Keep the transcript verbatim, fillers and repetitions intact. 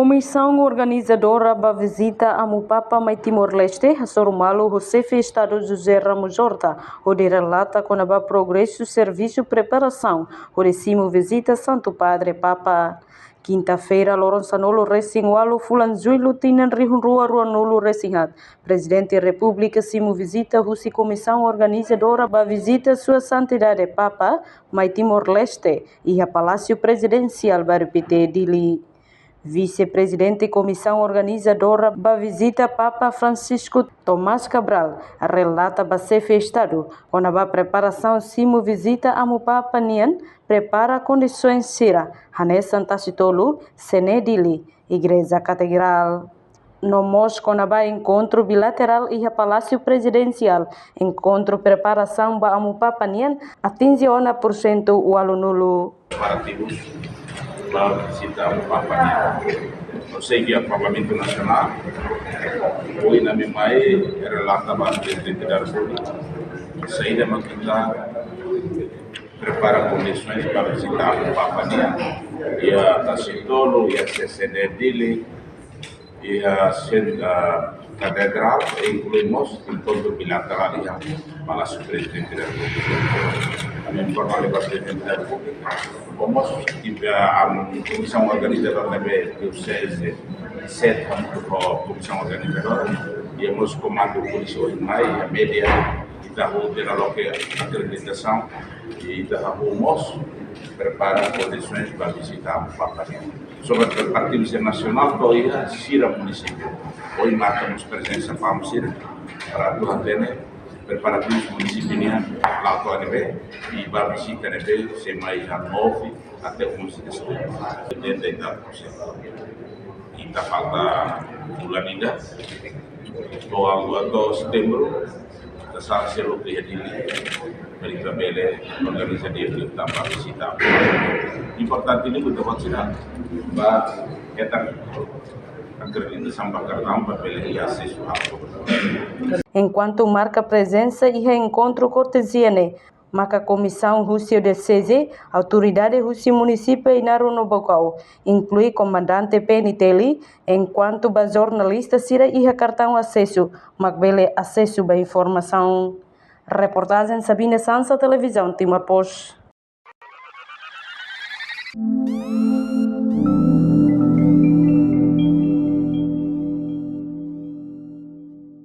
Komisaun organizadora ba vizita Amu Papa mai Timor-Leste hasoru malu ho Xefe Estadu José Ramos Horta, hodi relata kona-ba progresu servisu preparasaun hodi simu vizita Santu Padre Papa. Kinta-feira, loron sanulu-resin-ualu fulan Jullu tinan rihun rua ruanulu-resin-haat, Prezidente Repúblika simu vizita husi Komisaun Organizadora ba vizita Sua Santidade Papa mai Timor-Leste, iha Palásiu Prezidensiál Bairru Pité, Dili. Vise-Prezidente Komisaun Organizadora ba vizita Papa Francisco, Tomás Cabral, relata ba Xefe Estadu kona-ba preparasaun simu vizita Amu Papa nian, prepara kondisoens sira hanesan Tasitolu, Sené Dili, Igreja Katedrál. No mós kona-ba enkontru bilaterál iha Palásiu Prezidensiál, enkontru preparasaun ba Amu Papa nian atinje ona pursentu ualunulu. Preparativus ba vizita Amu Papa nian. Ou seja, Parlamentu Nasionál, ohin ami mai relata ba Prezidente da Repúblika, saida mak ita prepara kondisoens ba vizita Amu Papa nian, iha Tasitolu, iha Sené Dili, iha sen-, ah, Katedrál, inklui mós enkontru bilaterál iha Palásiu Prezidente da Repúblika. Ami informa ba Prezidente da Repúblika, no mós iha, ah, komisaun organizadora ne'ebé dioseze sede hamutuk ho komisaun organizadora, iha mós komandu polísia ohin mai, iha média, ita hahú tiha loke akreditasaun, ita hahú mós prepara kondisoens ba vizita Amu Papa nian. Sobre preparativus nasionál, to'o iha sira munisípiu. Ohin marka mós prezensa ba Amu sira, para atu hatene preparativus munisípiu nian la'o to'o ne'ebé, i ba vizita ne'ebé sei mai iha nove até onze de setembro. Oitenta e tal por cento. Ita falta fulan ida, to'o agora, to'o setembru, ita sei selu ke Dili, para ita bele organiza di'ak tanba vizita. Importante liu ita-boot sira ba hetan akreditasaun ba kartaun para bele iha asesu halo. Enkuantu marka prezensa iha enkontru kortezia ne'e, maka komisaun husi dioseze, autoridade husi munisípiu Ainaro no Baucau, inklui komandante P N T L, enkuantu ba jornalista sira iha kartaun asesu, mak bele asesu ba informasaun. Reportajen Sabina Sansa, Televizaun Timor Post.